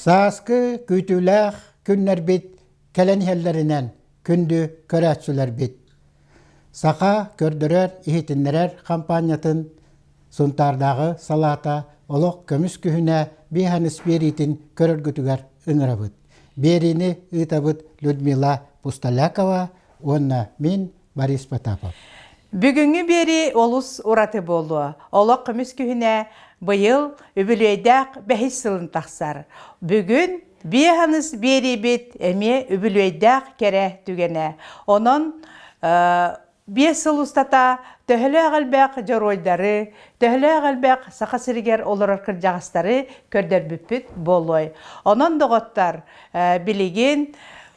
Сааскы күүтүүлээх күннэрбит кэлэн иһэллэринэн күндү көрөөччүлэрбит! Саха көрдөрөр-иһитиннэрэр хампаанньатын Сунтаардааҕы салаата олох көмүс күһүнэ биһаныс биэриитин көрөргүтүгэр ыҥырабыт. Биэриини ыытабыт Людмила Пустолякова уонна мин Борис Потапов. Бүгүҥҥү биэрии олус ураты буолуо. Олох көмүс күһүнэ быйыл үбүлүөйдээх бэһис сылын тахсар. Бүгүн биэһаныс биэриибит эмиэ үбүлүөйдээх кэрэ түгэнэ. Онон 5 сыл устата төһөлөөх элбэх дьоруойдары, төһөлөөх элбэх Саха сиригэр олорор кырдьаҕастары көрдөрбүппүт буолуой. Онон доҕоттор, билигин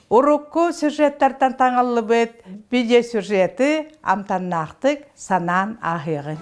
урукку сюжеттартан таҥыллыбыт видеосюжеты амтаннаахтык санаан ааһыаҕыҥ.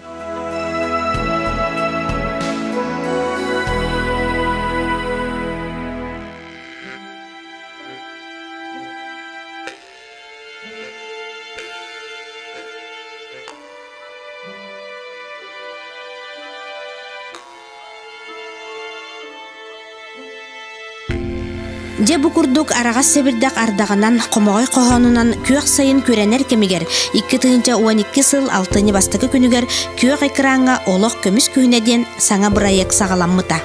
Дьэ бу курдук араҕас сэбирдэх ардаҕынан, хомоҕой хоһоонунан күөх сайын күрэнэр кэмигэр 2012 сыл алтынньы бастакы күнүгэр күөх экраҥҥа Олох көмүс күһүнэ диэн саҥа бырайыак саҕаламмыта.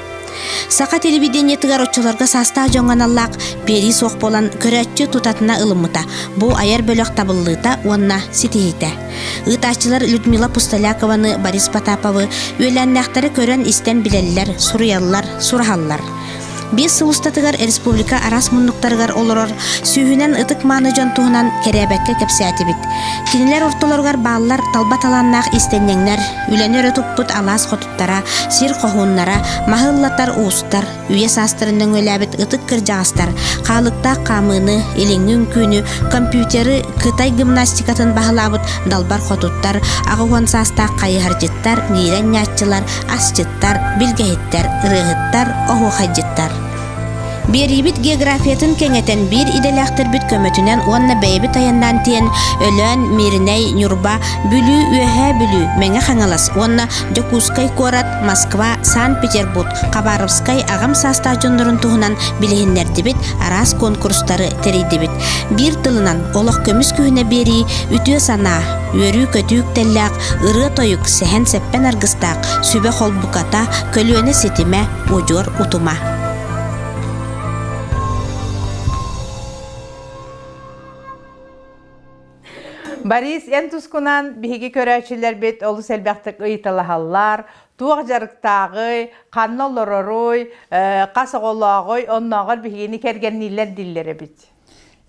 Саха телевидениетыгар оччолорго саастаах дьоҥҥо аналлаах биэрии суох буолан, көрөөччү тутатына ылыммыта. Бу айар бөлөх табыллыыта уонна ситиһиитэ. Ыытааччылар Людмила Пустолякованы, Борис Потаповы үөлээннээхтэри көрөн-истэн билэллэр, суруйаллар, сураһаллар. 5 сыл устатыгар республика араас муннуктарыгар олорор сүүһүнэн ытык-мааны дьон туһунан кэрээбэккэ кэпсээтибит. Кинилэр ортолоругар бааллар талба талааннаах иистэнньэҥнэр, үлэни өрө туппут алаас хотуттара, сир хоһууннара, маһы ыллатар уустар, үйэ саастарын нөҥүөлээбит ытык кырдьаҕастар, хаалыктаах хаамыыны, илиҥҥи үҥкүүнү, компьютеры, кытай гимнастикатын баһылаабыт далбар хотуттар, 80 саастаах хайыһардьыттар, гиирэн ньааччылар, асчыттар, билгэһиттэр, ырыаһыттар, оһуохайдьыттар. Биэриибит географиятын кэҥэтэн биир идэлээхтэрбит көмөтүнэн уонна бэйэбит айаннаан тиэн Өлөөн, Мииринэй, Ньурба, Бүлүү, Үөһээ Бүлүү, Мэҥэ Хаҥалас уонна Дьокуускай куорат, Москва, Санкт-Петербург, Хабаровскай аҕам саастаах дьоннорун туһунан билиһиннэрдибит, араас куонкурустары тэрийдибит. Биир тылынан олох көмүс күһүнэ биэрии үтүө санаа, үөрүү-көтүү үктэллээх, ырыа-тойук, сэһэн-сэппэн аргыстаах, сүбэ холбуката, көлүөнэ ситимэ, удьуор утума. Борис, эн тускунан биһиги көрөөччүлэрбит олус элбэхтик ыйыталаһаллар. Туох дьарыктааҕый, ханна олороруй, хас оҕолооҕуй, оннооҕор биһигини кэргэннииллэр дииллэр эбит.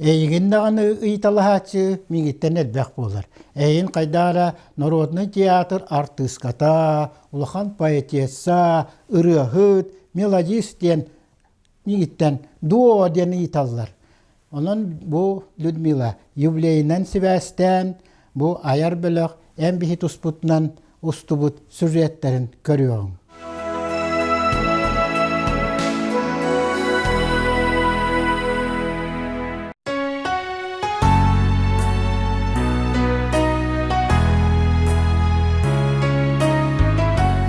Эйигин даҕаны ыйыталаһааччы миигиттэн элбэх буолар. Эйигин хайдах эрэ народнай театр артыыската, улахан поэтесса, ырыаһыт, мелодист диэн миигиттэн дуо диэн ыйыталлар. Онон бу Людмила юбилейынан сибээстээн бу айар бөлөх эн биһи туспутунан устубут сюжеттэрин көрүөҕүҥ.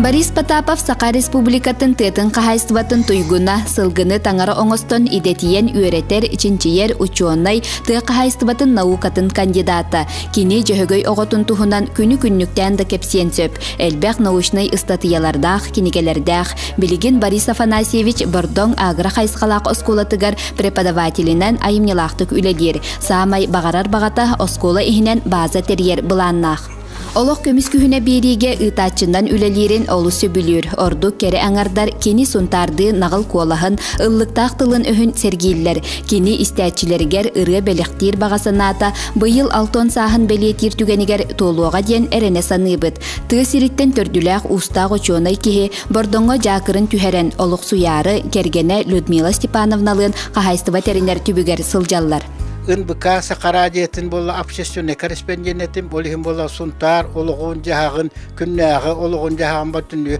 Борис Потапов Саха Республикатын тыатын хаһаайыстыбатын туйгуна, сылгыны таҥара оҥостон идэтийэн үөрэтэр, чинчийэр учуонай, тыа хаһаайыстыбатын наукатын кандидата. Кини Дьөһөгөй оҕотун туһунан күнү-күннүктээн да кэпсиэн сөп. Элбэх научнай ыстатыйалардаах, кинигэлэрдээх. Билигин Борис Афанасьевич Бордоҥ агро хайысхалаах оскуолатыгар преподавателинэн айымньылаахтык үлэлиир. Саамай баҕарар баҕата оскуола иһинэн бааза тэрийэр былааннаах. Олох көмүс күһүнэ биэриигэ ыытааччынан үлэлиирин олус сөбүлүүр. Ордук кэрэ аҥардар кини сунтаардыы наҕыл куолаһын, ыллыктаах тылын-өһүн сэргииллэр. Кини истээччилэригэр ырыа бэлэхтиир баҕа санаата быйыл алтон сааһын бэлиэтиир түгэнигэр туолуоҕа диэн эрэнэ саныыбыт. Тыа сириттэн төрдүлээх уустаах учуонай киһи Бордоҥҥо дьаакырын түһэрэн олохсуйаары кэргэнэ Людмила Степановналыын хаһаайыстыба тэринэр түбүгэр сылдьаллар. НБК Саха радиотын буолла общественнай корреспондентин ол иһин буолла Сунтаар олоҕун-дьаһаҕын күннээҕи олоҕун-дьаһаҕын бартүнү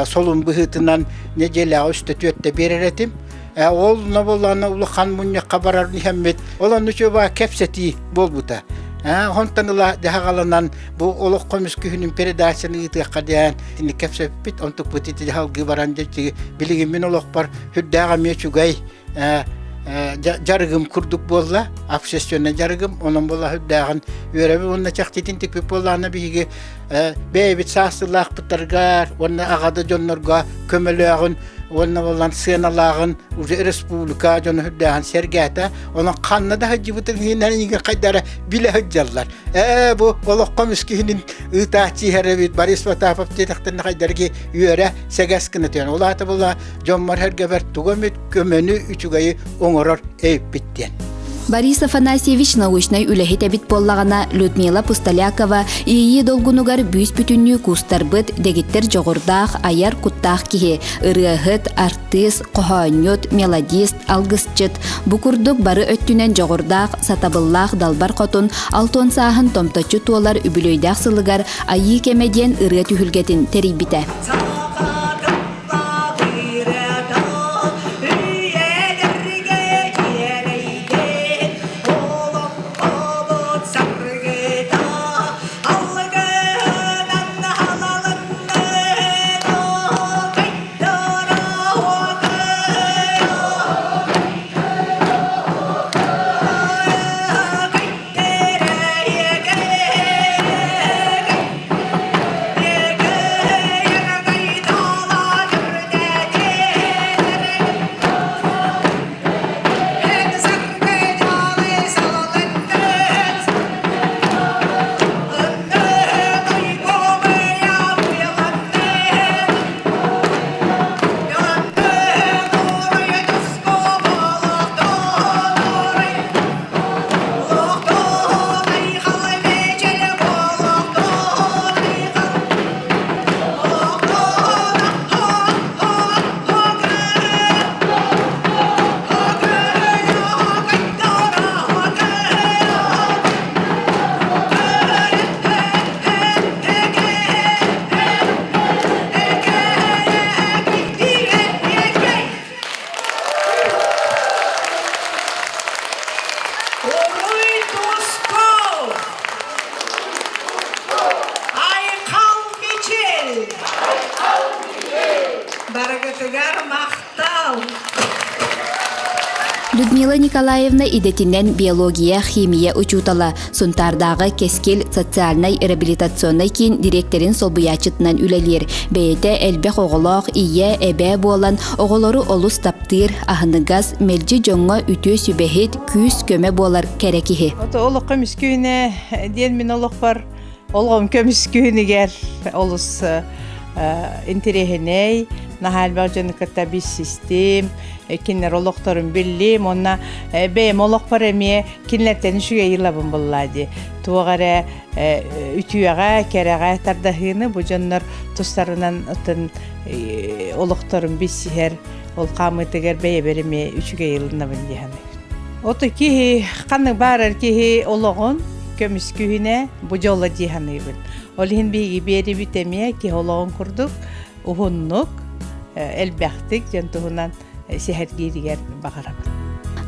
солун быһыытынан нэдиэлэҕэ үстэ түөртэ биэрэр этим. Ол буоллаҕына улахан мунньахха барар иһэммит ол онно чуобаа кэпсэтии буолбута. Онтон ыла дьаһаҕаланан бу олох көмүс күһүнүн передачаны ыытыахха диэн итини кэпсэппит. Онтукпут ити дьаһалгыы баран билигин мин олохпор сүрдээх эмиэ үчүгэй дьарыгым курдук буолла, общественнай дьарыгым, онон буолла сүрдээҕин үөрэбин уонна чахчытын тикпит буоллаҕына биһиги бэйэбит саастыылаахпыттарыгар уонна аҕа да дьоннорго көмөлөөҕүн уонна буолан сыаналааҕын уже республика дьоно сүрдээҕин сэргээтэ. Онон ханна да сылдьыбытын иһинэн иҥин хайдара билэ сылдьаллар. Ээ бу олоххо мискиһинин ыытааччы иһэр эбит Борис Потапов диэтэхтэринэ хайдарги үөрэ сэгэс гына түһэн. Ол аата була дьоммор сэргэбэр тугу эмит көмөнү үчүгэйи оҥорор эбиппит диэн. Борис Афанасьевич научнай үлэһит эбит буоллаҕына, Людмила Пустолякова Иэйии долгунугар бүүс-бүтүннүү куустарбыт, дэгиттэр дьоҕурдаах, айар куттаах киһи, ырыаһыт, артыыс, хоһоонньут, мелодист, алгысчыт. Бу курдук бары өттүнэн дьоҕурдаах, сатабыллаах далбар хотун алтон сааһын томточчу туолар үбүлүөйдээх сылыгар Айыы кэмэ диэн ырыа түһүлгэтин тэрийбитэ. Уруй тускул! Айхал Мичил! Барыгытыгар махтал! Людмила Николаевна идэтинэн биология, химия учуутала, Сунтаардааҕы Кэскил социальнай реабилитационнай киин дириэктэрин солбуйааччытынан үлэлиир. Бэйэтэ элбэх оҕолоох ийэ, эбээ буолан оҕолору олус таптыыр, аһыныгас, мэлдьи дьоҥҥо үтүө сүбэһит, күүс-көмө буолар кэрэ киһи. Ото олоххо көмүскүүнэ диэн мин олохпор олоҕум көмүскүүнүгэр олус интэриэһинэй, наһаа элбэх дьону кытта билсистим, кинилэр олохторун биллим уонна бэйэм олохпор эмиэ кинилэртэн үчүгэй ылабын буллаа дии. Туох эрэ үтүөҕэ, кэрэҕэ тардаһыыны бу дьоннор тустарынан оттон олохторун билсиһэр ол хаамыытыгар бэйэбэр эмиэ үчүгэй ылынабын дии саныыбын. Ото киһи ханнык баарар киһи олоҕун көмүскүүнэ бу дьоло дии саныыбын. Ол иһин биһиги биэрибит эмиэ киһи олоҕун курдук уһуннук, элбэхтик дьон туһунан сэһэргииригэр баҕарабын.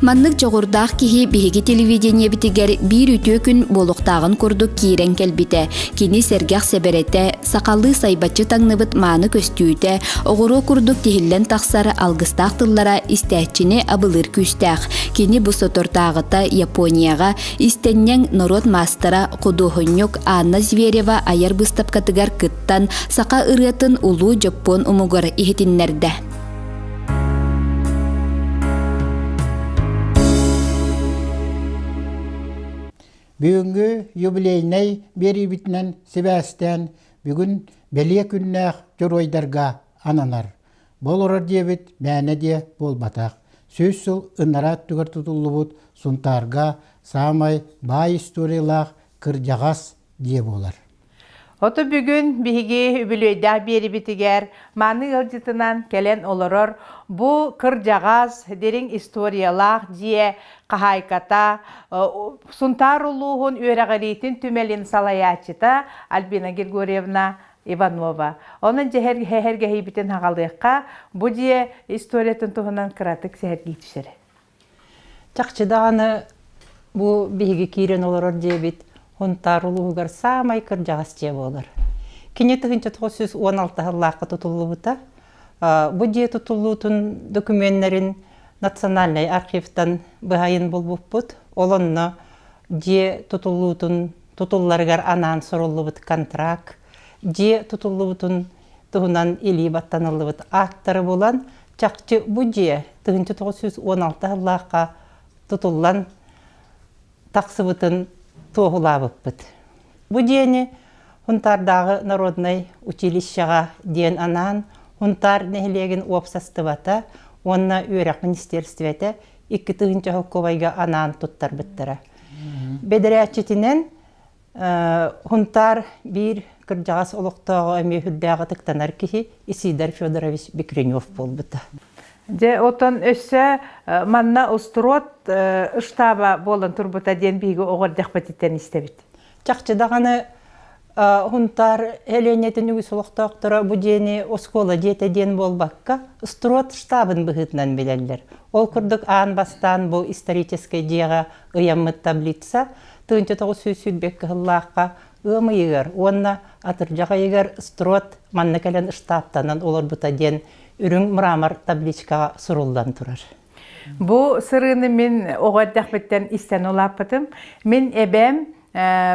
Маннык дьоҕурдаах киһи биһиги телевидениебитигэр биир үтүө күн буолуохтааҕын курдук киирэн кэлбитэ. Кини сэргэх сэбэрэтэ, сахалыы сайбаччы таҥныбыт мааны көстүүтэ, оҕуруо курдук тиһиллэн тахсар алгыстаах тыллара истээччини абылыыр күүстээх. Кини бу соторутааҕыта Японияҕа истэнньэҥ норуот маастара, худуоһунньук Анна Зверева айар быыстапкатыгар кыттан, саха ырыатын улуу дьоппуон умугар иһитиннэрдэ. Бүгүҥҥү юбилейнай биэриибитинэн сибээстээн бүгүн бэлиэ күннээх дьоруойдарга ананар. Бу олорор диэбит мээнэ диэ буолбатах. 100 сыл ынараа өттүгэр тутуллубут Сунтаарга саамай баай историялаах кырдьаҕас дьиэ буолар. Оту бүгүн биһиги үбүлүөйдээх биэрибитигэр мааны ыалдьытынан кэлэн олорор бу кырдьаҕас, дириҥ историялаах дьиэ хаһаайката, Сунтаар улууһун үөрэҕириитин түмэлин салайааччыта Альбина Григорьевна Иванова. Онон дьэһэргэһиибитин хаҕалыахха, бу дьиэ историятын туһунан кыратык сэһэргии түсэрэ. Чахчы даҕаны бу биһиги киирэн олорор дьиэбит. Һунтаар улууһугар саамай кырдьаҕас дьиэ буолар. Кини 1916 сыллаахха тутуллубута. Бу дьиэ тутуллуутун докумуоннарын национальнай архивтан быһайын булбуппут. Ол онно дьиэ тутуллуутун тутулларыгар анаан суруллубут контракт, дьиэ тутуллубутун туһунан илии баттаныллыбыт актары булан, чахчы бу дьиэ 1916 сыллаахха тутуллан тахсыбытын туоһулаабыппыт. Бу дьиэни Һунтаардааҕы народнай училищеҕа диэн анаан Һунтаар нэһилиэгин уопсастыбата уонна үөрэх министиэристибэтэ 2000 холкуобайга анаан туттарбыттара. Бэдэрээччитинэн Һунтаар биир кырдьаҕас олохтооҕо эмиэ үрдээх ытыктанар киһи Исидор Федорович Бекренев буолбута. Дьэ, отон өссө манна устуруот штаба буолан турбута диэн биһиги оҕо эрдэхпититтэн истэбит. Чахчы даҕаны Һунтаар Элиэнньэтин үгүс олохтоохторо бу дьиэни оскуола дьиэтэ диэн буолбакка, устуруот штабын быһыытынан билэллэр. Ол курдук аан бастаан бу историческай дьиэҕэ ыйаммыт таблица 1922 кыһыллаахха ыам ыйыгар уонна атырдьах ыйыгар Строд манна кэлэн штабтанан олорбута диэн үрүҥ мрамор табличкаҕа суруллан турар. Бу сырыыны мин оҕо эрдэхпиттэн истэн улааппытым. Мин эбэм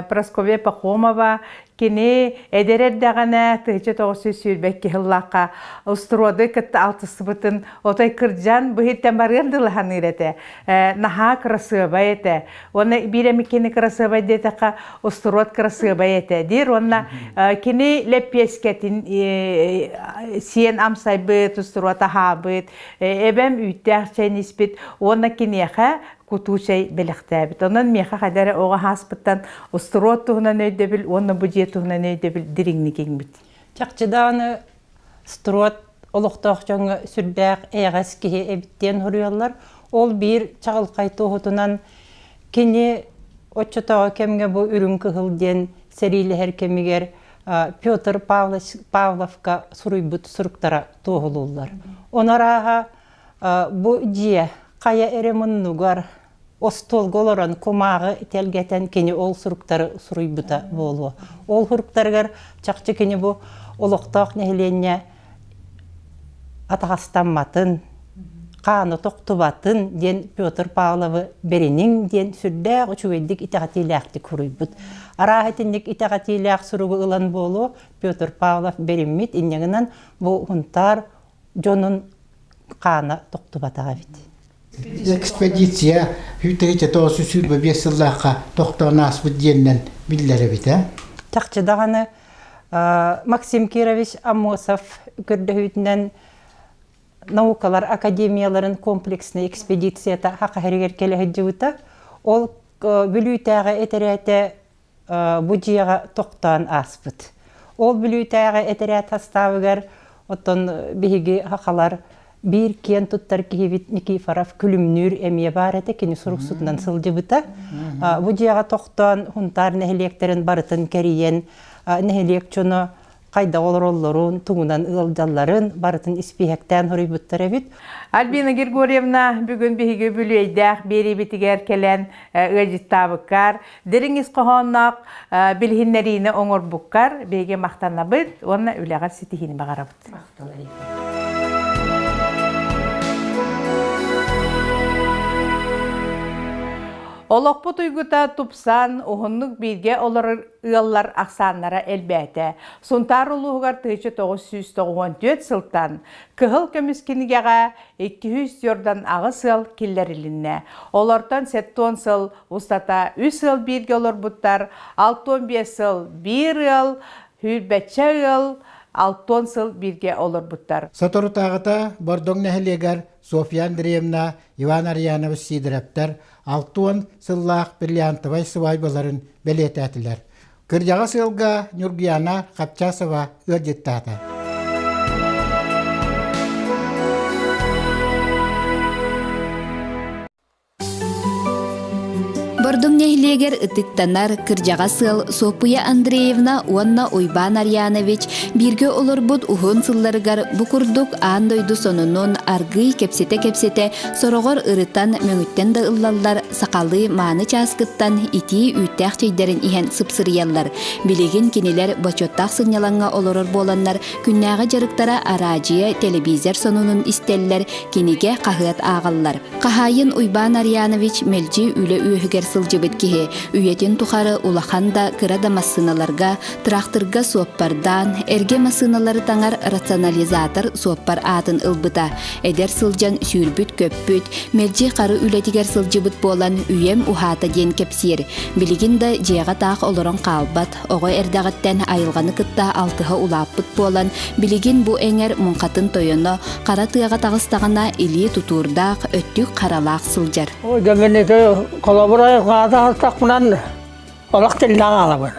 Прасковья Пахомова кини эдэр эрдэҕинэ 1922 сыллаахха устуруоду кытта алтысыбытын отой кырдьан быһыттан барыан дылаһаныыр этэ. Наһаа кырасыабай этэ. Уонна биир эмит кини кырасыабай диэтэххэ устуруот кырасыабай этэ диир. Уонна кини лэппиэскэтин сиэн амсайбыт, устуруот аһаабыт, эбэм үүттээх чэйин испит уонна киниэхэ кутуу чэй бэлэхтээбит. Онон миэхэ хайда эрэ оҕо ааспыттан устуруот туһунан өйдөбүл уонна бу дьиэ туһунан өйдөбүл дириҥник иҥмит. Чахчы даҕаны Строд олохтоох дьоҥҥо сүрдээх эйэҕэс киһи эбит диэн суруйаллар. Ол биир чаҕылхай туоһутунан кини оччотооҕу кэмҥэ бу үрүҥ кыһыл диэн сэриилэһэр кэмигэр Петр Павлович Павловка суруйбут суруктара туоһулууллар. Ону арааһа бу дьиэ хайа эрэ муннугар остуолга олорон кумааҕы тэлгэтэн кини ол суруктары суруйбута буолуо. Ол суруктарыгар чахчы кини бу олохтоох нэһилиэнньэ атаҕастамматын, хааны тохтубатын диэн Петр Павловы бэриниҥ диэн сүрдээх үчүгэйдик итэҕэтиилээхтик суруйбут. Арааһа итинник итэҕэтиилээх суругу ылан буолуо Петр Павлов бэриммит инньэ гынан бу Һунтаар дьонун хаана тохтубатах эбит. Экспедиция 1995 сыллаахха тохтоон ааспыт диэннэн биллэр эбит ээ. Чахчы даҕаны Максим Кирович Аммосов көрдөһүүтүнэн наукалар академияларын комплекснай экспедицията Саха сиригэр кэлэ сылдьыбыта. Ол Бүлүүтээҕи этэрээтэ бу дьиэҕэ тохтоон ааспыт. Ол Бүлүүтээҕи этэрээт састаабыгар оттон биһиги сахалар биир киэн туттар киһибит Никифоров Күлүмнүүр эмиэ баар этэ, кини суруксутунан сылдьыбыта. Бу дьиэҕэ тохтоон Һунтаар нэһилиэктэрин барытын кэрийэн нэһилиэк дьоно хайдах олороллорун, тугунан ыалдьалларын барытын испииһэктээн суруйбуттар эбит. Альбина Григорьевна бүгүн биһиги үбүлүөйдээх биэриибитигэр кэлэн ыалдьыттаабыккар, дириҥ ис хоһоонноох билиһиннэриини оҥорбуккар биһиги махтанабыт уонна үлэҕэр ситиһиини баҕарабыт. Олохпут уйгута тупсан, уһуннук бииргэ олорор ыаллар ахсааннара элбээтэ. Сунтаар улууһугар 1994 сылтан Кыһыл көмүс кинигэҕэ 248 ыал киллэрилиннэ. Олортон 70 сыл устата үс ыал бииргэ олорбуттар, 65 сыл биир ыал, сүүрбэччэ ыал 60 сыл бииргэ олорбуттар. Соторутааҕыта Бордоҥ нэһилиэгэр Софья Андреевна, Иван Арьянович Сидоровтар 60 сыллаах бриллиантовай сыбаайбаларын бэлиэтээтилэр. Кырдьаҕас ыалга Ньургуяна Хапчасова ыалдьыттаата. Бордоҥ нэһилиэгэр ытыктанар кырдьаҕас ыал Суоппуйа Андреевна уонна Уйбаан Арьянович бииргэ олорбут уһун сылларыгар бу курдук аан дойду сонунун аргыый кэпсэтэ-кэпсэтэ сороҕор ырытан мөҥүттэн да ыллаллар сахалыы мааны чааскыттан итии үүттээх чэйдэрин иһэн сыпсырыйаллар. Билигин кинилэр бочуоттаах сынньалаҥҥа олорор буоланнар күннээҕи дьарыктара араадьыйа, телевизор сонунун истэллэр, кинигэ, хаһыат ааҕаллар. Хаһаайын Уйбаан Арьянович мэлдьи үлэ үөһүгэр сылдьыбыт киһи. Үйэтин тухары улахан да, кыра да массыыналарга, тыраахтырга суоппардаан, эргэ массыыналары таҥар рационализатор суоппар аатын ылбыта. Эдэр сылдьан сүүрбүт-көппүт, мэлдьи хары үлэтигэр сылдьыбыт буолан үйэм уһаата диэн кэпсиир. Билигин да дьиэҕэ таах олорон хаалбат, оҕо эрдэҕиттэн айылҕаны кытта алтыһа улааппыт буолан, билигин бу эҥэр муҥхатын тойоно хара тыаҕа таҕыстаҕына илии тутуурдаах, өттүк харалаах сылдьар. Ой, да мен ити холобур айылҕаҕа таҕыстахпынан олох тиллээх аалабын.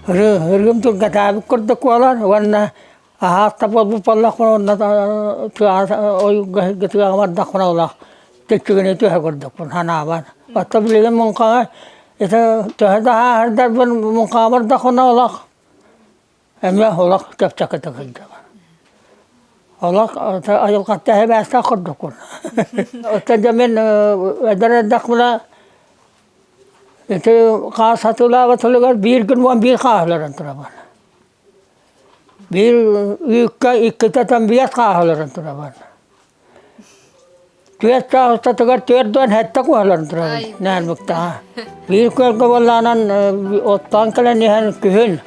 Ырыгым тургатаабыт курдук буолар уонна аһаатта буолбут буоллахпына уонна ойууга тыаҕа бардахпына олох төччүгүнэ түһэ курдукпун санаабар. Оттон билигин муҥхаҕа ити төһө да ааһырдарбын муҥхаҕа бардахпына олох эмиэ олох чэпчэкитик сылдьабын. Олох айылҕаттан эһэбээстээх курдукпун. Оттон дьэ мин эдэр эрдэхпинэ ити хаас сатыылаабыт сылыгар биир күн уон биир хааһыларан турабын. Биир үүккэ иккитэ тамбият хааһыларын турабын. Түөрт саас устатыгар 47 куһаларын турабын Нээлбиктаҕа. Биир күөлгэ буоллаанан оттоон кэлэн иһэн күһүн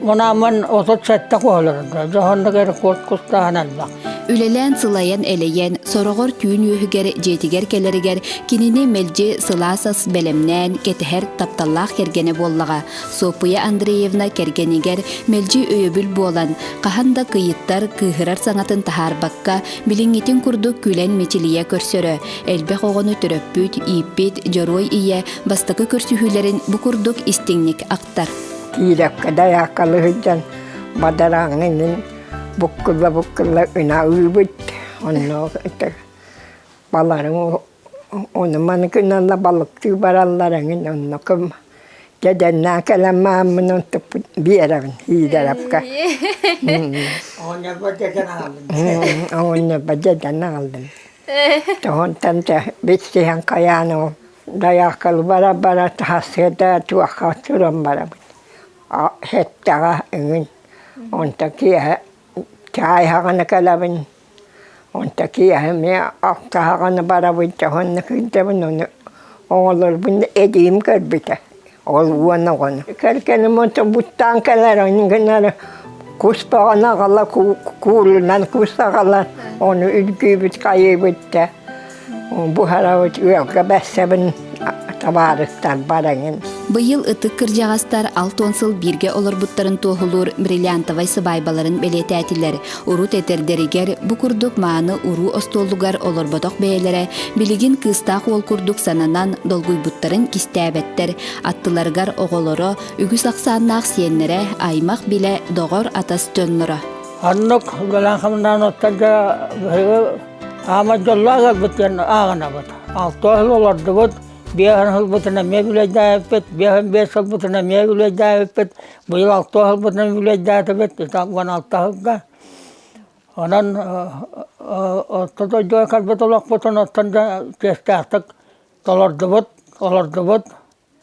мунааммын 37 куһаларын турабын. Дьоһуннук рекорд кустааһын элбэх. Үлэлээн сылайан-элэйэн, сороҕор түүн үөһүгэр дьиэтигэр кэлэригэр кинини мэлдьи сылаас ас бэлэмнээн кэтэһэр тапталлаах кэргэнэ буоллаҕа. Суоппуйа Андреевна кэргэнигэр мэлдьи өйөбүл буолан, хаһан да кыйыттар, кыыһырар саҥатын таһаарбакка, билиҥҥитин курдук күлэн мичилийэ көрсөрө. Элбэх оҕону төрөппүт, ииппит дьоруой ийэ бастакы көрсүһүүлэрин бу курдук истиҥник ахтар. Киирэпкэ дайааккалы сылдьан бадарааҥҥа иҥин буккулла-буккулла ына ыыбыт. Онно баларым Ону маны гыналла балыктыы бараллар эҥин онно кым дьэдьэннээн кэлэн мааммын онтукпут биэрэбин Иидэрэпкэ. Оҕонньорбор дьэдьэн аҕаллым. Оҕонньорбор дьэдьэн аҕаллым. Тоһунтан биссиһэн хайаан ол дайааккалы бара-бара таһасыада туохха туран барабын. Сэттэҕэ эҥин онтон киэһэ чаай аһаҕына кэлэбин Онто киэһэ эмиэ алтыһаҕына барабын дьоһунна кыырдабын ону оҕолорбун эдьиийим көрбүтэ ол уон оҕону. Кэргэним онто буттаан кэлэр онньу гынар кус бөҕөнү аҕала куулунан кус аҕалар ону үргүүбүт хайыыбыт да буһарабыт ыалга бэссэбин табаарыстарбар эҥин. Быйыл ытык кырдьаҕастар 60 сыл бииргэ олорбуттарын туоһулуур бриллиантовай сыбаайбаларын бэлиэтээтилэр. Урут этэрдэригэр бу курдук мааны уруу остуолугар олорботох бэйэлэрэ билигин кыыстаах уол курдук сананан долгуйбуттарын кистээбэттэр. Аттыларыгар оҕолоро, үгүс ахсааннаах сиэннэрэ, аймах-билэ, доҕор-атас дьонноро. Оннук үлэлээн-хамнаан оттон дьэ Аама дьоллоох ыалбыт диэн ааҕынабыт. Алтыа сыл олордубут, биэһин сылбытын эмиэ үлэйдээбиппит, 55 сылбытын эмиэ үлэйдээбиппит, быйыл алтыа сылбытын үлэйдээтибит, 16 сылга. Онон орто дойдуга кэлбит олохпутун оттон дьэ чиэстээхтик толордубут, олордубут.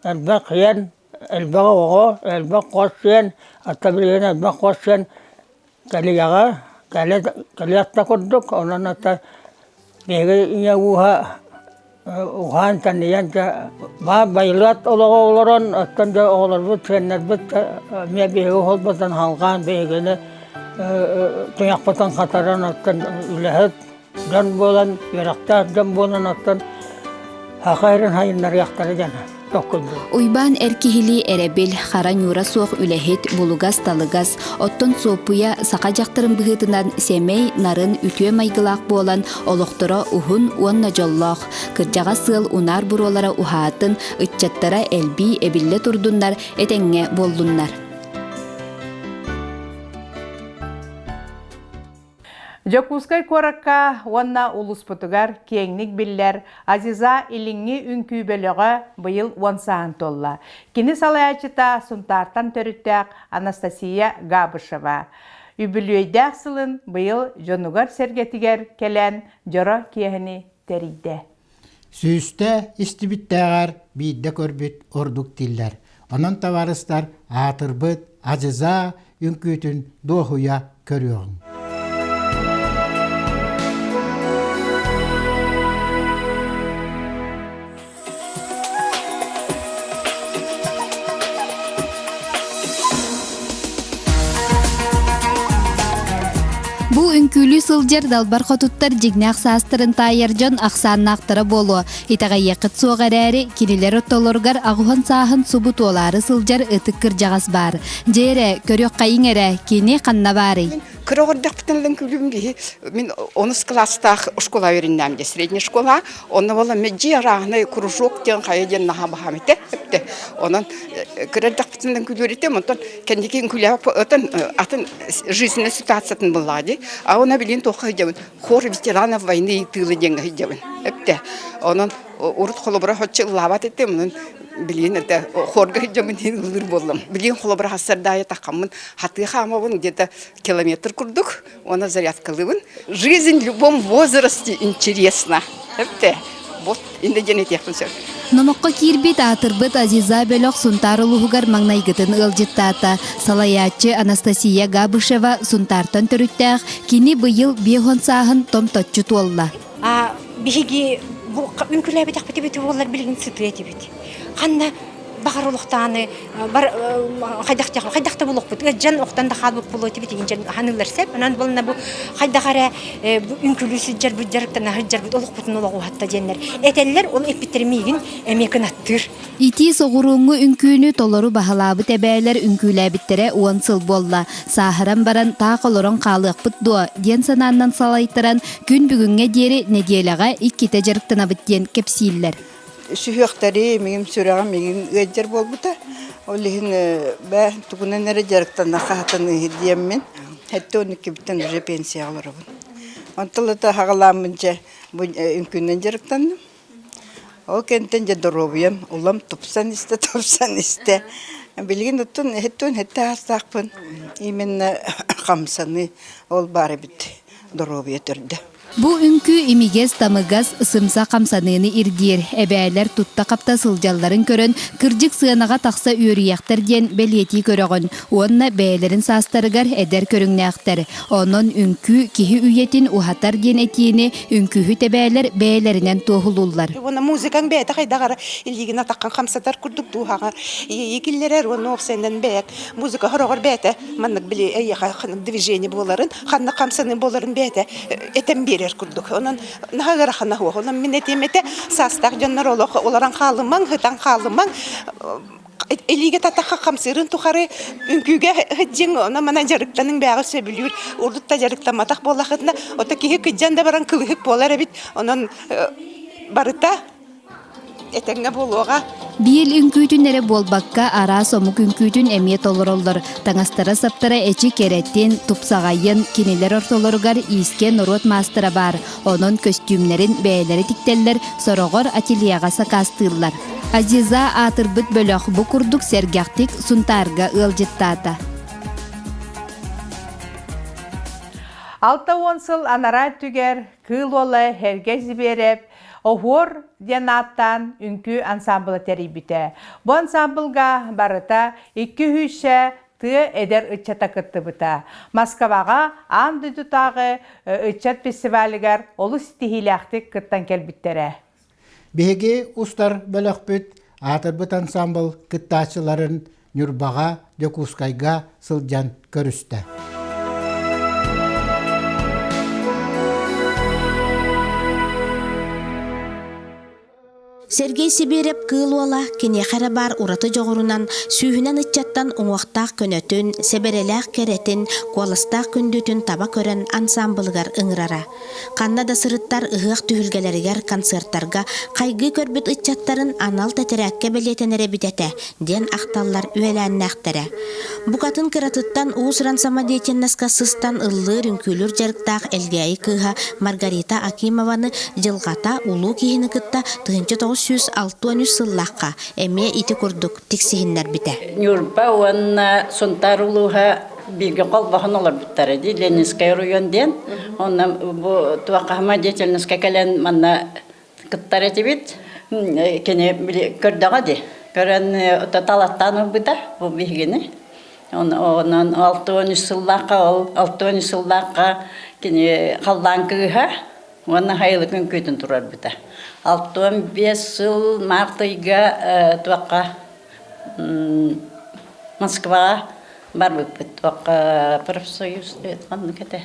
Элбэх сиэн, элбэх оҕо, элбэх хос сиэн, хата билигин элбэх хос сиэн кэлиэҕэ, кэлиэх да курдук, онон ата биһиги ийэ ууһа уһаан тэнийэн дьэ баар байылыат олоҕу олорон, оттон дьэ оҕолорбут, сиэннэрбит эмиэ биһиги уһулбутун салҕаан биһигини туйахпытын хатаран оттон үлэһит дьон буолан, үөрэхтээх дьон буолан оттон саха сирин сайыннарыахтара диэн токкуйдуур. Уйбаан эр киһилии эрэбил, хара ньуура суох үлэһит, булугас-талыгас, оттон Суоппуйа саха дьахтарын быһыытынан сэмэй, нарын, үтүө майгылаах буолан олохторо уһун уонна дьоллоох. Кырдьаҕас ыал унаар буруолара уһаатын, ыччаттара элбии эбиллэ турдуннар, этэҥҥэ буоллуннар. Дьокуускай куоракка уонна улууспутугар киэҥник биллэр Азиза Илиҥҥи үҥкүү бөлөҕө быйыл уон сааһын туолла. Кини салайааччыта Сунтаартан төрүттээх Анастасия Габышева. Үбүлүөйдээх сылын быйыл дьонугар-сэргэтигэр кэлэн дьоро киэһэни тэрийдэ. Сүүстэ истибиттээҕэр биирдэ көрбүт ордук дииллэр. Онон табаарыстар аатырбыт Азиза үҥкүүтүн дуоһуйа көрүөҕүҥ. Бу үҥкүүлүү сылдьар далбар хотуттар дьиҥнээх саастарын таайар дьон ахсааннаахтара буолуо. Итэҕэйиэххит суох эрээри, кинилэр ортолоругар аҕыһан сааһын субу туолаары сылдьар ытык кырдьаҕас баар. Дьэ эрэ, көрүөххэйиҥ эрэ, кини ханна баарый? Кыра оҕордохпутун ылан күлүм биһи мин онус класстаах школа үөрэннэм дьэ средняя школа онно буола меджи арааһынай кружок диэн хайа диэн наһаа баһаам этэ эптэ онон кыра эрдэхпитинэн күлүөр этим онтон кэнники үҥкүүлээбэт атын атын жизненная ситуациятын буллаҕа дии а она билин туохха сылдьабын хор ветеранов войны и тыла диэҥҥэ сылдьабын эптэ онон урут холобура хоччу ыллаабат этим онон билигин это хорга сылдьабын ыллыыр буоллум билигин холобура хассардаайы таххаммын хатыы хаамабын где-то километр курдук уонна зарядкалыыбын жизнь в любом возрасте интересна эпте вот инде диэн этиэхпин сөп Номоххо киирбит аатырбыт Азиза бөлөх Сунтаар улууһугар маҥнайгытын ыалдьыттаата. Салайааччы Анастасия Габышева Сунтаартан төрүттээх, кини быйыл биэс сааһын томточчу туолла. Биһиги бу үҥкүүлээбэтэхпит эбитэ буоллар билигин сытыа этибит. Ханна баҕар олохтааны бар хайдах хайдах да булуохпут ыалдьан охтон да хаалбыт буолуо этибит иһин ханыылар сөп онон буолна бу хайдах эрэ үҥкүүлүү сылдьарбыт дьарыктана сылдьарбыт олохпутун олоҕуһатта диэннэр этэллэр ол эппиттэрэ миигин эмиэ кынаттыыр Итии соҕурууҥҥу үҥкүүнү толору баһылаабыт эбээлэр үҥкүүлээбиттэрэ уон сыл буолла. Сааһыран баран таах олорон хаалыахпыт дуо диэн санааннан салайтаран күн бүгүҥҥэ диэри нэдиэлэҕэ иккитэ дьарыктанабыт диэн кэпсииллэр. Сүһүөхтэри миигин сүрэҕим миигин ыалдьар буолбута. Ол иһин бээ тугунан эрэ дьарыктаннахха сатаныыһы диэммин 72-биттэн уже пенсияҕа олоробун. Онтон ыла хаҕалааммын дьэ бу үҥкүүнэн дьарыктанным. Ол кэнниттэн дьэ доруобуйам улам тупсан истэ, тупсан истэ. Билигин оттон эһэттэн сэттэ аастаахпын. Именно хамсаныы ол баар эбит доруобуйа төрдө. Бу үҥкүү имигэс, тамыгас, сымса хамсаныыны ирдиир. Эбээлэр тутта-хапта сылдьалларын көрөн, кырдьык сыанаҕа тахса үөрүйэхтэр диэн бэлиэтии көрөҕүн. Уонна бэйэлэрин саастарыгар эдэр көрүҥнээхтэр. Онон үҥкүү киһи үйэтин уһатар диэн этиини үҥкүүһүт эбээлэр бэйэлэринэн туоһулууллар. Уонна музыкаҥ бэйэтэ хайдах эрэ илиигин атаххын хамсатар курдук дууһаҕа иэйии киллэрэр уонна уопсайынан бэйэк музыка сороҕор бэйэтэ маннык били эйиэхэ движение буоларын ханна хамсаныы буоларын бэйэтэ этэн биэрэр курдук. Онон наһаа ыарахана суох. Онон мин этиэм этэ саастаах дьоннор олох олорон хаалымаҥ, сытан хаалымаҥ илиигэ татахха хамсыырын тухары үҥкүүгэ сылдьыҥ, онон-манан дьарыктаныҥ бээҕи сөбүлүүр. Урут да дьарыктамматах буоллаххытына, ото киһи кыдьан да баран кылыһык буолар эбит. Онон барыта этэҥҥэ буолуоҕа. Биэл үҥкүүтүн эрэ буолбакка, араас омук үҥкүүтүн эмиэ толороллор. Таҥастара-саптара эчи кэрэтин, тупсаҕайын, кинилэр ортолоругар иискэ норуот маастара баар. Онон көстүүмнэрин бэйэлэрэ тиктэллэр, сороҕор ательеҕа сакаастыыллар. Азиза аатырбыт бөлөх бу курдук сэргэхтик Сунтаарга ыалдьыттаата. 60 сыл анараа өттүгэр Кыыл Уола Сэргэй Зибиэрэп Оһуор диэн ааттаан үҥкүү ансаамбыла тэрийбитэ. Бу ансаамбылга барыта икки сүүсчэ тыа эдэр ыччата кыттыбыта. Москваҕа аан дойдутааҕы ыччат фестивалыгар олус ситиһиилээхтик кыттан кэлбиттэрэ. Биһиги устар бөлөхпүт аатырбыт ансаамбыл кыттааччыларын Ньурбаҕа, Дьокуускайга сылдьан көрүстэ. Сергей Сибиэрэп Кыыл Уола киниэхэ эрэ баар ураты дьоҕурунан сүүһүнэн ыччаттан уҥуохтаах көнөтүн, сэбэрэлээх кэрэтин, куоластаах күндүтүн таба көрөн ансаамбылыгар ыҥырара. Ханна да сырыттар ыһыах түһүлгэлэригэр, концертарга хайгыы көрбүт ыччаттарын анал тэтэрээккэ бэлиэтэнэр эбит этэ, диэн ахталлар үөлээннээхтэрэ. Букатын кыратыттан уус-уран самодеятельноска сыстан ыллыыр-үҥкүүлүүр дьарыктаах Элгээйи кыыһа Маргарита Акимованы дьылҕата улуу киһини кытта 1963 сыллаахха эмиэ ити курдук тиксиһиннэрбитэ. Ньурба уонна Сунтаар улууһа бииргэ холбоһон олорбуттара дии Ленинскэй оройуон диэн. Онно бу туоххаһыма деятельноска кэлэн манна кыттар этибит. Кини көрдөҕө дии. Көрөн талаттаан ылбыта бу биһигини. Онон 63 сыллаахха ол 63 сыллаахха кини халлаан кыыһа уонна хайылык үҥкүүтүн турарбыта. 65 сыл март ыйга туохха Москваҕа барбыппыт. Туохха профсоюз ханнык этэ?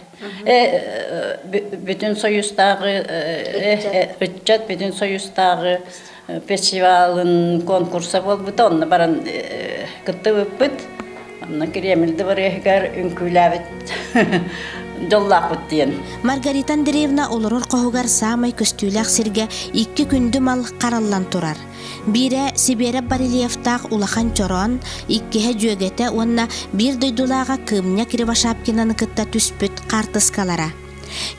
Бүтүн Союзтааҕы ыччат бүтүн Союзтааҕы фестивалын конкурса буолбута. Онно баран кыттыбыппыт. Онно Кремль дыбарыаһыгар үҥкүүлээбит дьоллоохпут диэн. Маргарита Андреевна олорор хоһугар саамай көстүүлээх сиргэ икки күндү мал хараллан турар. Биирэ Сибиэрэп барельефтаах улахан чороон, иккиһэ дьүөгэтэ уонна биир дойдулааҕа Кыымня Кривошапкинаны кытта түспүт хаартыскалара.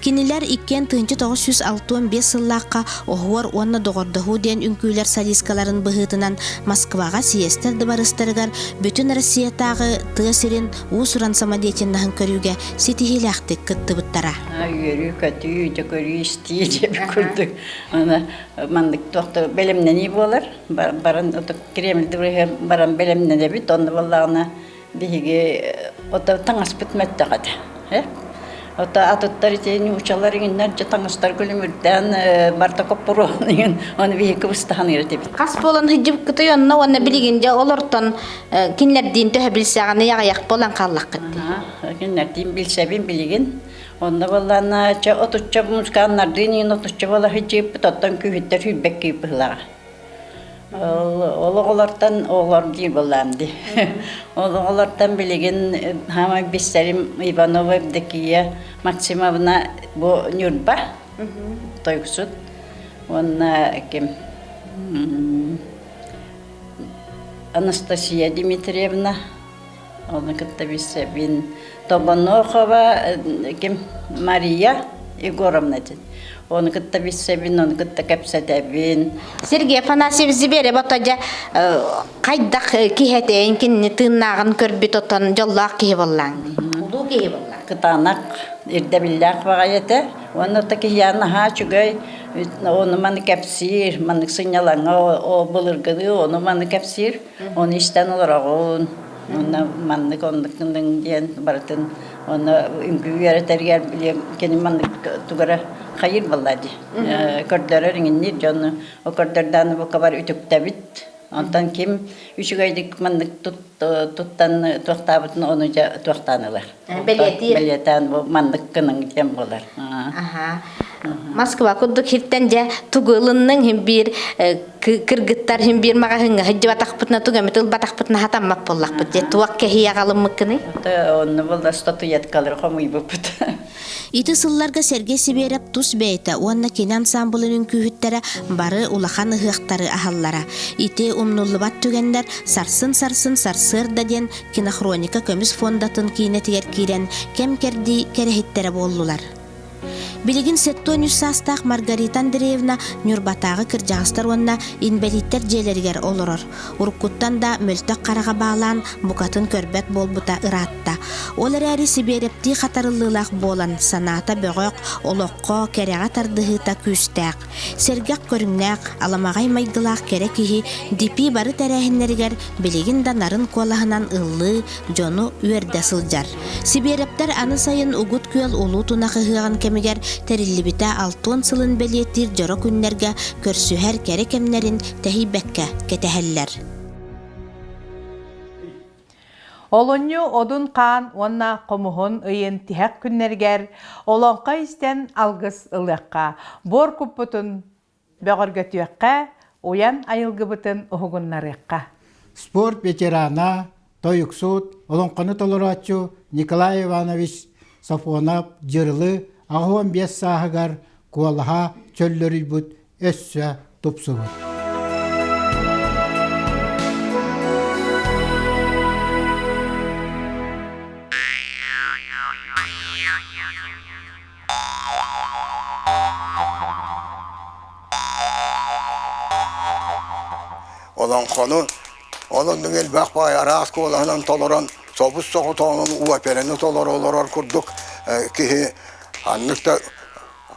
Кинилэр иккиэн 1965 сыллаахха Оһуор уонна Доҕордоһуу диэн үҥкүүлэр солисткаларын быһыытынан Москваҕа съезтэр дыбарыастарыгар бүтүн Россиятааҕы тыа сирин уус-уран самодеятельноһын көрүүгэ ситиһиилээхтик кыттыбыттара. Үөрүү-көтүү, дьэ көрүү-истии диэбит курдук. Аны маннык туох да бэлэмнэнии буолар. Баран Кремль дыбарыаһыгар баран бэлэмнэнэбит. Онно буоллаҕына биһиги ото таҥаспыт мөттөх этэ. Ото атыттар ити нуучалар иҥиннэр дьэ таҥастар күлүмүрдээн барта коппуруон иҥин оны биһиги кыбыстахан этибит. Хас буолан сылдьыбыккытый онно уонна билигин дьэ олортон кинилэрдиин төһө билсэҕиний аҕыйах буолан хааллаххыт дии. Кинилэрдиин билсэбин билигин. Онно буоллаана чэ отучча музыканнардыын иин отучча буола сылдьыыппыт, оттон күүһүттэр сүүрбэт киһи быһыылааҕа. Ол оҕолортон оҕолор диир буоллаам дии. Ол оҕолортон билигин хаамай биссэрим Иванова Евдокия Максимовна бу Ньурба тойуксут уонна ким Анастасия Дмитриевна Ону кытта билсэбин. Тобонохова ким Мария Егоровна диэн. Ону кытта билсэбин, ону кытта кэпсэтэбин. Сергей Афанасьевич Зиберев ото дьэ хайдах киһи этэйин кинини тыыннааҕын көрбүт отон дьоллоох киһи буоллаҥ. Улуу киһи буоллаҥ. Кытаанах ирдэбиллээх баҕайы этэ. Уонна ото киһиэхэ наһаа үчүгэй ону маны кэпсиир, маннык сынньалаҥҥа былыргылыы ону маны кэпсиир. Ону истэн олороҕун, уонна маннык оннук гынныҥ диэн барытын уонна үҥкүү үөрэтэригэр били кини маннык тугу эрэ хайыыр буолла дии. Көрдөрөр иҥинниир дьону көрдөрдөөн бука бар үтүктэбит. Онтон ким үчүгэйдик маннык туттан туохтаабытын ону дьэ туохтаан ылар. Бэлиэтиир. Бэлиэтээн бу маннык гыныҥ диэн буолар. Аха. Москва курдук хиртэн дьэ тугу ылынныҥ хин биир кыргыттар хин биир маҕаһыыҥҥа сылдьыбатахпытына тугу эмит ылбатахпытына хатаммат буоллахпыт дьэ туох кэһии аҕалыммыккыный? Онно буолла статуэткалары хомуйбуппут. Ити сылларга Сергей Сибиэрэп тус бэйэтэ уонна кини ансаамбылын үҥкүүһүттэрэ бары улахан ыһыахтары аһаллара. Ити умнуллубат түгэннэр сарсын-сарсын сарсыарда диэн кинохроника көмүс фондатын киинэтигэр киирэн кэм-кэрдии кэрэһиттэрэ буоллулар. Билигин 73 саастаах Маргарита Андреевна Ньурбатааҕы кырдьаҕастар уонна инбэлииттэр дьиэлэригэр олорор. Уруккуттан да мөлтөх хараҕа баалаан букатын көрбөт буолбута ыраатта. Ол эрээри Сибиэрэптии хатарыллыылаах буолан, санаата бөҕөх, олоххо, кэрэҕэ тардыһыыта күүстээх. Сэргэх көрүҥнээх, аламаҕай майгылаах кэрэ киһи ДП бары тэрээһиннэригэр билигин да нарын куолаһынан ыллыы, дьону үөрдэ сылдьар. Сибиэрэптэр аны сайын Угут Күөл Улуу Тунах ыһыаҕын кэмигэр тэриллибитэ алтыан сылын бэлиэтиир дьоро күннэргэ көрсүһэр кэрэ кэмнэрин тэһийбэккэ кэтэһэллэр. Олунньу Одун хаан уонна хомуһун ыйын тиһэх күннэригэр олоҥхо истэн алгыс ылыахха, буор куппутун бөҕөргөтүөххэ. уйан айылгыбытын уһугуннарыахха. Спорт ветерана, тойуксут, олоҥхону толорооччу Николай Иванович Сафонов Дьырылы 85 сааһыгар куолаһа чөллөрүйбүт өссө тупсубут. Олоҥхону ол оннук элбэх баай араас куолаһынан толорон собус соҕотоҕунан операны толоро олорор курдук киһи ханнык да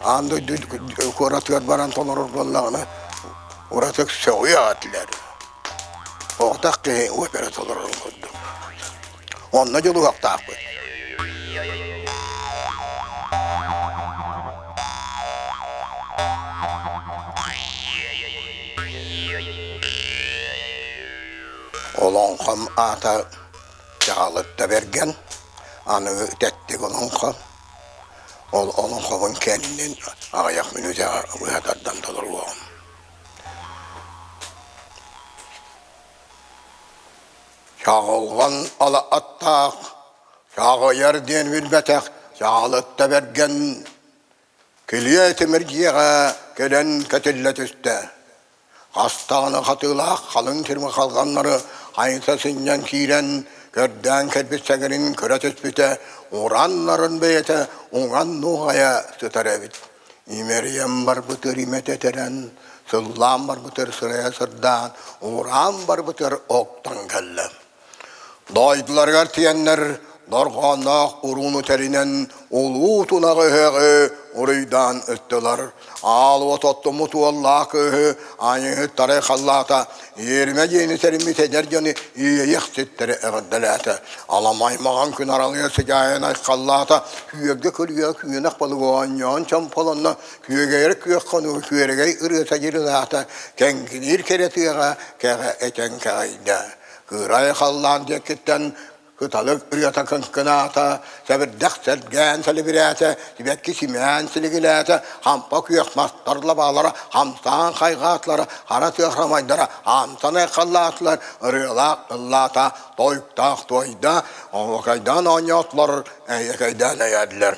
аан дойду куоратыгар баран толорор буоллаҕына уратык сөҕүө этилэр. Оҕотох киһи опера толорорун курдук. Онно дьулуһуохтаахпыт. Олоҥхом аата Чаҕалытта Бэргэн, аныгы тэттик олоҥхо. Ол олоҥхобун кэннин аҕыйах мүнүүтэҕэ быһа тардан толоруоҕум. Чаҕылҕан ала аттаах, чаҕыйар диэн билбэтэх Чаҕалытта Бэргэн Килиэ тимир дьиэҕэ кэлэн кэтиллэ түстэ. Хастаҕына хатыылаах халыҥ тирмэ халҕаннары хайыта сынньан киирэн, көрдөөн кэлбит сэгэрин көрө түспүтэ, ураннарын бэйэтэ уҥан нуоҕайа сытар эбит. Имэрийэн барбытыр имэтэ этэрэн, сыллаан барбытыр сырайа сырдаан, ураан барбытыр октон кэллэ. Дойдуларыгар тиэннэр дорҕоонноох урууну тэринэн улуу тунаҕы ыһыаҕы уруйдаан ыттылар. Аал уот оттуммут уоллаах кыыһы айыыһыттары халлаата, иэримэ дьиэни тэриммит эдэр дьону иэйэхситтэри эҕэрдэлээтэ. Аламай маҕан күн аралыйа сыдьаайан айхаллаата, күөргэ күлүгэ күөнэх балыгы оонньоон чомполонно, күөгэйэр күөх хонуу күөрэгэй ырыата дьырылаата, кэҥкиниир кэрэ тыаҕа кэҕэ этэн кэҕийдэ. Кыырай халлаан диэкиттэн кыталык ырыата кыҥкынаата, сэбирдэх сэргээн сэлибирээтэ, сибэкки симээн силигилээтэ, хампа күөх мастар лабаалара хамсаан хайҕаатылар, хара тыа храмайдара хаамсан айхаллаатылар, ырыалаах ыллаата, тойуктаах туойда, оһуокайдаан оонньоотулар, эйэкэйдээн эйээдилэр.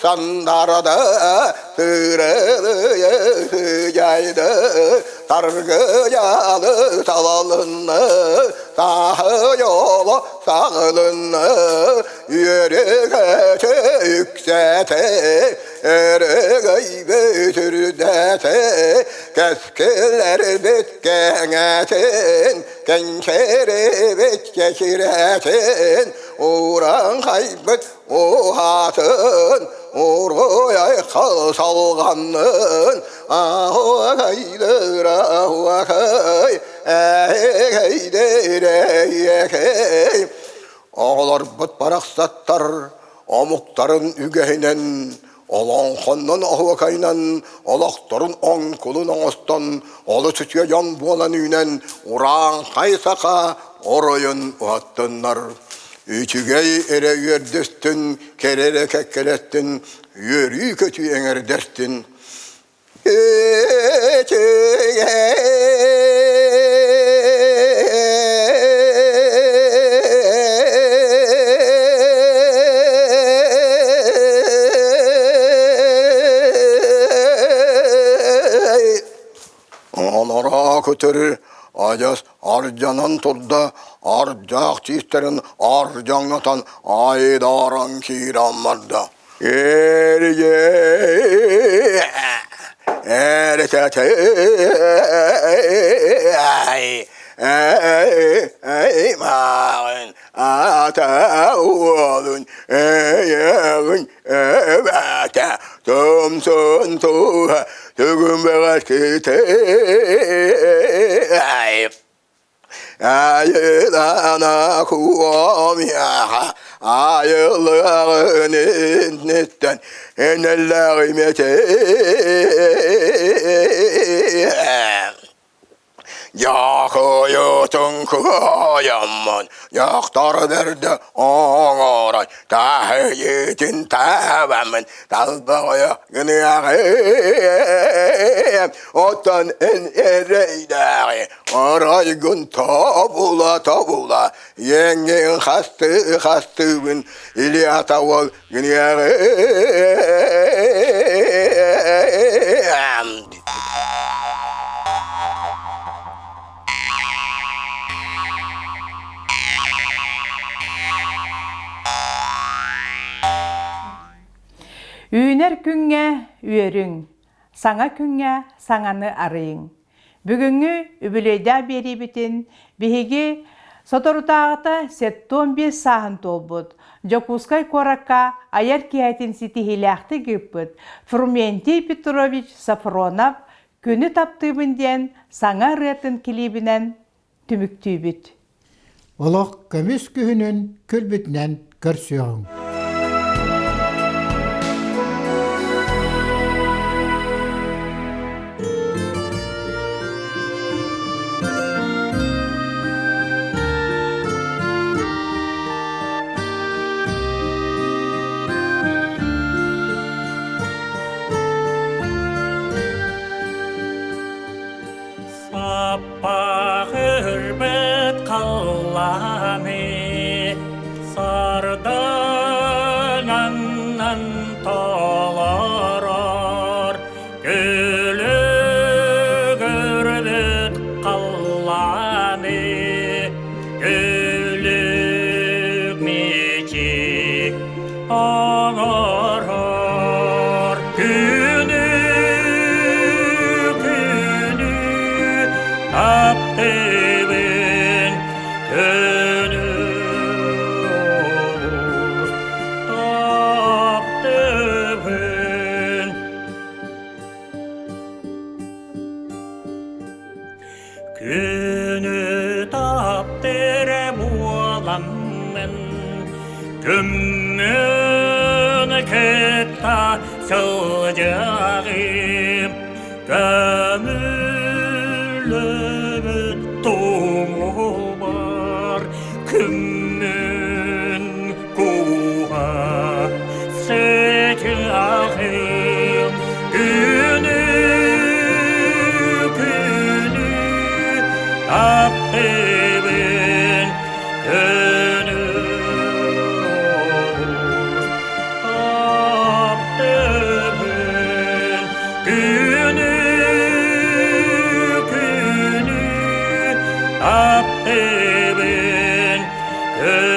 Сандарда тырылы жайды таргыялы талалынны тахы жолу сағылынны үөрүгөтө үксэте өрөгөй бөтүрдэте кэскилэрбит кэҥэтин кэнчэрибит кэчирэтин ууран хайбыт уһаатын уруй айхал салҕаннын ахуакайдыр ахуакай эйдэр Оҕолорбут барахсаттар омуктарын үгэһинэн олоҥхоннон оһуокайынан олохторун оҥкулун оҥостон олус үтүө дьон буолан үүнэн урааҥхай саха оройун уһаттыннар. Үчүгэй эрэ үөрдэстин, кэрэ эрэ кэккэлэстин, үөрүү-көтүү эҥэрдэстин. Анараа көтөрү адьас ардьанан турда, ардьаах тиистэрин ардьаҥнатан айдааран киирэн барда. Ата уолун эйэҕин эбэтэ тумсун туһа түгүн бэҕэскитэ Айылана куомиаха айылыаҕын инниттэн энэллээҕим этэ Дьаакыйытын кыайаммын, дьахтар бэрдэ оҥорон, таһыйытын таабаммын, талбаҕайа гыныаҕым, оттон эн эрэйдээҕи арайгын тобула-тобула, иэҥҥин хастыы-хастыыбын, Ильята уол гыныаҕым. Үүнэр күҥҥэ үөрүҥ, саҥа күҥҥэ саҥаны арыйыҥ. Бүгүҥҥү үбүлүөйдээх биэриибитин биһиги соторутааҕыта 75 сааһын туолбут Дьокуускай куоракка айар киэһэтин ситиһиилээхтик ыыппыт Фрументий Петрович Сафронов Күнү таптыыбын диэн саҥа ырыатын килиибинэн түмүктүүбүт. Олох көмүс күһүнүн күлбүтүнэн көрсүөҕүҥ. Саппаҕырбыт халлааны сардаҥаннан толорор күлүгүрбүт халлааны күлүк мичик оҥорор күнү күнү таптыыбын күнү таптыыбын Күнү таптыр буоламмын, күммүн кытта сылдьаҕым, көмүллүбүт тумулбар күммүн кууһа сытыаҕым. Күнү күнү таптыыбын, күнү таптыыбын, күнү күнү таптыыбын, күнү.